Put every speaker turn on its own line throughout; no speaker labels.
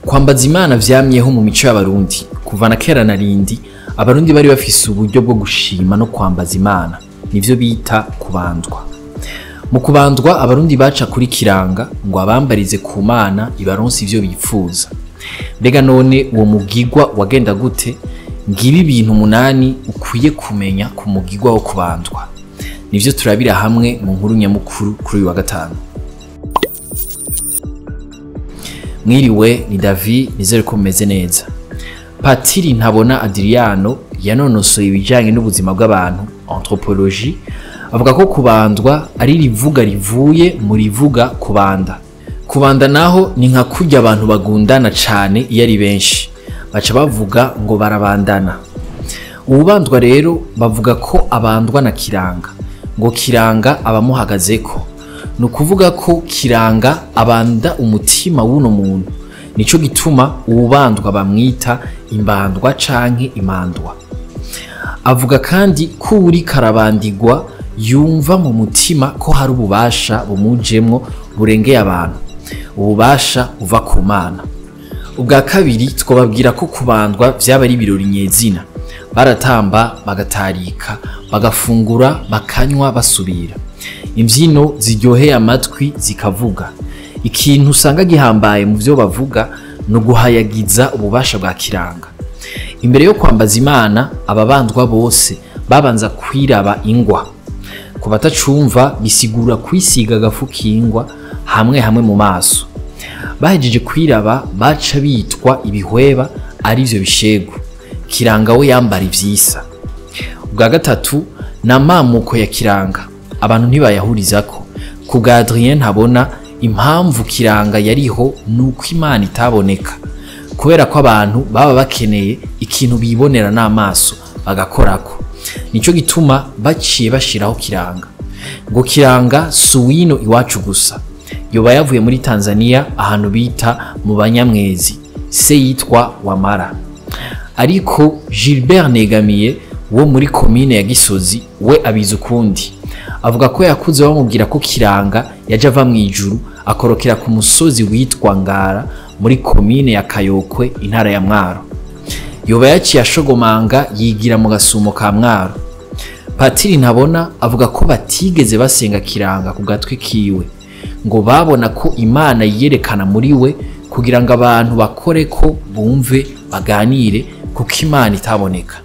Kwambaza Imana vyamyeho mu mico y'Abarundi. Kuva na kera na rindi, Abarundi bari bafise uburyo bwo gushima no kwambaza Imana, nivyo bita kubandwa. Mu kubandwa, Abarundi baca kuri Kiranga ngo abambarize ku Mana ibaronse ivyo bipfuza. Mbega none uwo mugigwa wagenda gute? Ngibi ibintu 8 ukwiye kumenya ku mugigwa wo kubandwa. Nivyo turabira hamwe mu nkuru nyamukuru kuri uyu wa gatanu. Mwiriwe, ni David, nizere ko mumeze neza. Patiri Ntabona Adriano yanonosoye ibijanye n'ubuzima bw'abantu, anthropologie, avuga ko kubandwa ari rivuga rivuye mu rivuga kubanda. Kubanda naho ni nka kurya abantu bagundana cane iyo ari benshi, baca bavuga ngo barabandana. Uwubandwa rero bavuga ko abandwa na Kiranga, ngo Kiranga abamuhagazeko. Ni ukuvuga ko Kiranga abanda umutima w'uno muntu, nico gituma uwubandwa bamwita imbandwa canke imandwa. Avuga kandi ko uwuriko arabandigwa yumva mu mutima ko hari ububasha bumujemwo burengeye abantu, ububasha buva ku Mana. Ubwa kabiri twobabwira ko kubandwa vyaba ari ibirori nyezina. Baratamba, bagatarika, bagafungura, bakanywa, basubira. Imvyino ziryoheye amatwi zikavuga. Ikintu usanga gihambaye mu vyo bavuga ni uguhayagiza ububasha bwa Kiranga. Imbere yo kwambaza Imana, ababandwa bose babanza kwiraba ingwa. Ku batacumva bisigura kwisiga agafu k'ingwa hamwe hamwe mu maso. Bahejeje kwiraba baca bitwa ibihweba, arivyo bishegu. Kiranga we yambara ivyisa. Ubwa gatatu ni amamuko ya Kiranga. Abantu ntibayahurizako. Ku bwa Adrien Ntabona, impamvu Kiranga yariho nuko Imana itaboneka, kubera ko abantu baba bakeneye ikintu bibonera n'amaso bagakorako. Nico gituma baciye bashiraho Kiranga. Ngo Kiranga si uwino iwacu gusa, yoba yavuye muri Tanzania ahantu bita mu Banyamwezi, se yitwa Wamara. Ariko Gilbert Negamiye wo muri komine ya Gisozi we abizi ukundi. Avuga ko yakuze bamubwira ko Kiranga yaje ava mw'ijuru akorokera ku musozi witwa Ngara muri komine ya Kayokwe, intara ya Mwaro. Yoba yaciye ashogomanga yigira mu gasumo ka Mwaro. Patiri Ntabona avuga ko batigeze basenga Kiranga ku gatwi kiwe, ngo babona ko Imana yiyerekana muri we kugira ngo abantu bakore ko bumve baganire, kuko Imana itaboneka.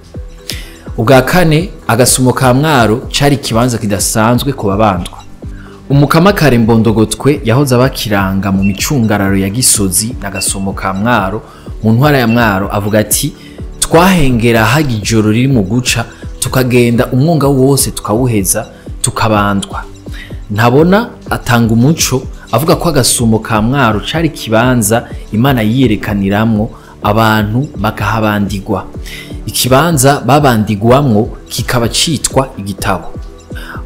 Ubwa kane, agasumo ka Mwaro cari ikibanza kidasanzwe ku babandwa. Umukamakare Mbondogotwe yahoze abakiranga mu micungararo ya Gisozi na gasumo ka Mwaro mu ntwara ya Mwaro, avuga ati twahengera haga ijoro riri mu guca, tukagenda umwonga wose tukawuheza tukabandwa. Ntabona atanga umuco avuga ko agasumo ka Mwaro cari ikibanza Imana yiyerekaniramwo, abantu bakahabandigwa. Ikibanza babandigwamwo kikaba citwa igitabo.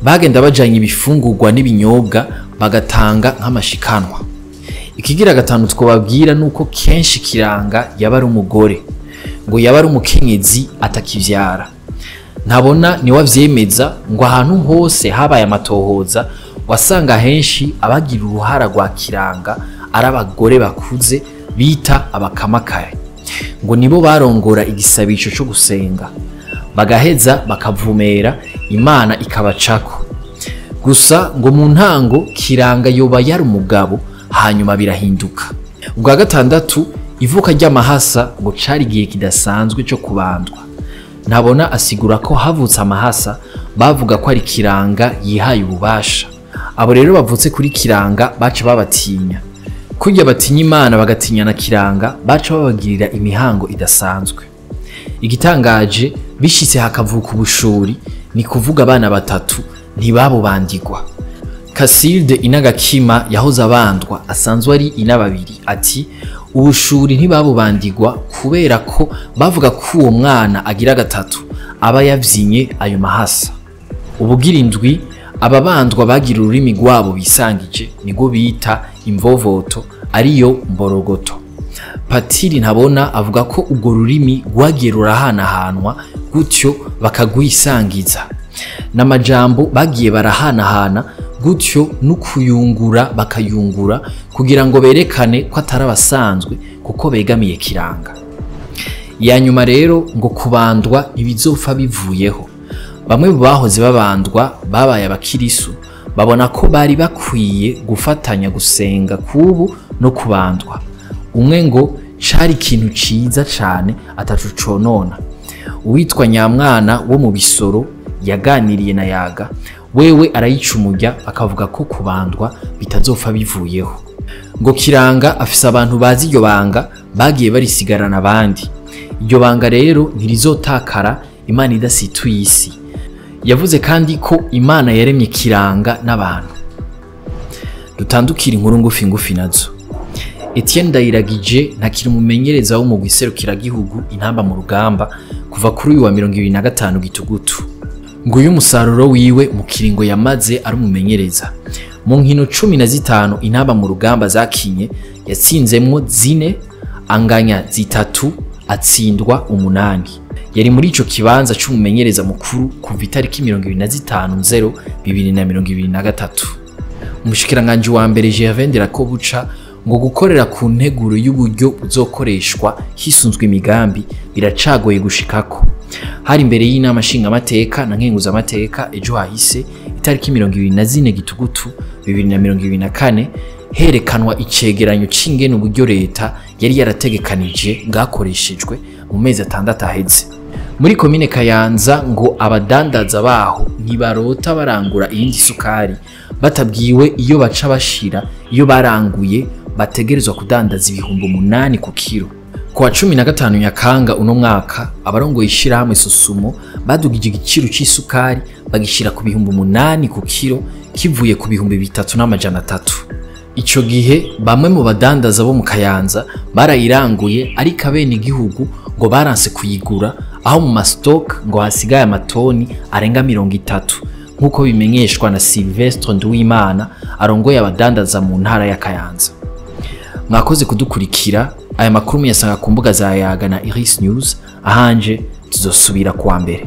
Bagenda bajanye ibifungurwa n'ibinyobwa bagatanga nk'amashikanwa. Ikigira gatanu twobabwira nuko kenshi Kiranga yaba ari umugore, ngo yaba ari umukenyezi atakivyara. Ntabona niwe avyemeza, ngo ahantu hose habaye amatohoza wasanga henshi abagira uruhara rwa Kiranga ari abagore bakuze bita abakamakare, ngo nibo barongora igisabisho co gusenga, bagaheza bakavumera Imana ikabacako. Gusa ngo mu ntango Kiranga yoba yari umugabo, hanyuma birahinduka. Ubwa gatandatu, ivuka ry'amahasa ngo cari igihe kidasanzwe co kubandwa. Ntabona asigura ko havutse amahasa bavuga ko ari Kiranga yihaye ububasha. Abo rero bavutse kuri Kiranga baca babatinya. Kurya batinya Imana bagatinya na Kiranga, baca babagirira imihango idasanzwe. Igitangaje, bishitse hakavuka ubushuri, ni kuvuga abana batatu ntibabubandigwa. Casilde Inagakima yahoze abandwa asanzwe ari ina babiri, ati ubushuri ntibabubandigwa kubera ko bavuga ko uwo mwana agira gatatu aba yavyinye ayo mahasa. Ubugira indwi, ababandwa bagira ururimi rwabo bisangije, nibwo bita imvovoto, ariyo mborogoto. Patiri Ntabona avuga ko urwo rurimi rwagiye rurahanahanwa gutyo bakagwisangiza. N'amajambo bagiye barahanahana Gutyo n'ukuyungura bakayungura kugira ngo berekane ko atari abasanzwe kuko begamiye Kiranga. Ya nyuma rero ngo kubandwa ntibizopfa bivuyeho. Bamwe mu bahoze babandwa babaye abakirisu babona ko bari bakwiye gufatanya gusenga kubu no kubandwa. Umwe ngo cari ikintu ciza cane ataco conona. Uwitwa Nyamwana wo mu Bisoro yaganiriye na Yaga, wewe arayicumurya akavuga ko kubandwa bitazopfa bivuyeho. Ngo Kiranga afise abantu bazi iryo banga bagiye barisigarana abandi. Iryo banga rero ntirizotakara Imana idasituye isi. Yavuze kandi ko Imana yaremye Kiranga n'abantu. Dutandukira inkuru ngufi ngufi nazo. Etienne Ndayiragije ntakiri umumenyereza wo mu gihugu Intamba mu Rugamba kuva kuri uyu wa 2025 Gitugutu. Nguyu umusaruro wiwe mu kiringo yamaze ari umumenyereza. Mu nkino 15 Intamba mu Rugamba zakinye yatsinzemwo 4, anganya 3, atsindwa 8. Yari muri ico kibanza c'umumenyereza mukuru kuva itariki 25/0/2023. Umushikiranganji wa mbere Gervais Ndirakobuca ngo gukorera ku nteguro y'uburyo buzokoreshwa hisunzwe imigambi biracagoye gushikako. Hari imbere y'inama nshingamateka na nkenguzamateka ejo hahise itariki 24 Gitugutu 2024 herekanwa icegeranyo c'ingene uburyo leta yari yarategekanije bwakoreshejwe mu mezi 6 aheze. Muri komine Kayanza ngo abadandaza baho ntibarota barangura iyindi sukari batabwiwe iyo baca bashira iyo baranguye bategerezwa kudandaza 8,000 ku kilo. Kuwa 15 Nyakanga uno mwaka abarongoye ishirahamwe Sosumo badugije igiciro c'isukari bagishira ku 8,000 ku kilo kivuye ku 3,300. Ico gihe bamwe mu badandaza bo mu Kayanza barayiranguye ariko abene igihugu ngo baranse kuyigura, aho mu mastock ngo hasigaye amatoni arenga 30 nkuko bimenyeshwa na Sylvestre Nduwimana arongoye abadandaza mu ntara ya Kayanza. Mwakoze kudukurikira. Aya makuru muyasanga ku mbuga za Yaga na Iris News. Ahanje tuzosubira kuwa mbere.